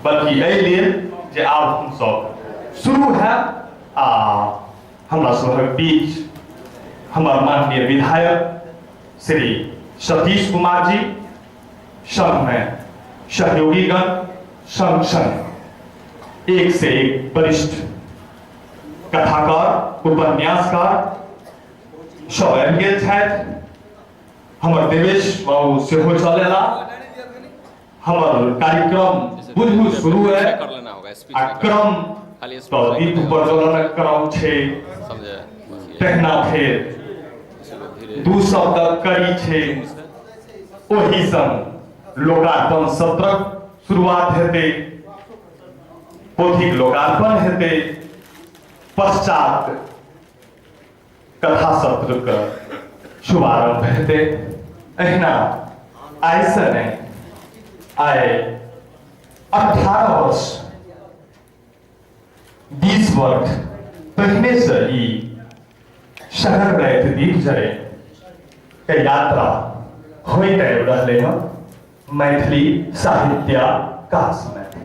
बल्कि एहि लेल जे आब हमसभ शुरू हैब आ हमरा सभक बीच हमर माननीय विधायक श्री सतीश कुमार जी, संगमे सहयोगीगण, संग संग एक से एक वरिष्ठ कथाकार, उपन्यासकार सब आबि गेल छथि। हमर देवेश बाबू सेहो चल एला। हमर कार्यक्रम बुझू शुरू है कर लेना होगा स्पीच। आ क्रम खाली तऽ दीप प्रज्वलनक क्रम छै, समझे? बस ये तहिना फेर इसी को धीरे दू शब्दक कड़ी छै, ओहि संग लोकार्पण सत्रक शुरुआत हेतै, पोथीक लोकार्पण हेतै, पश्चात कथा सत्रके शुभारंभ हेतै। एहिना आइसँ नहि, आइ 18 वर्ष, 20 वर्ष पहिनेसँ ई शहर राति दीप जरे के यात्रा होइत आबि रहलै हँ मैथिली साहित्याकाशमे।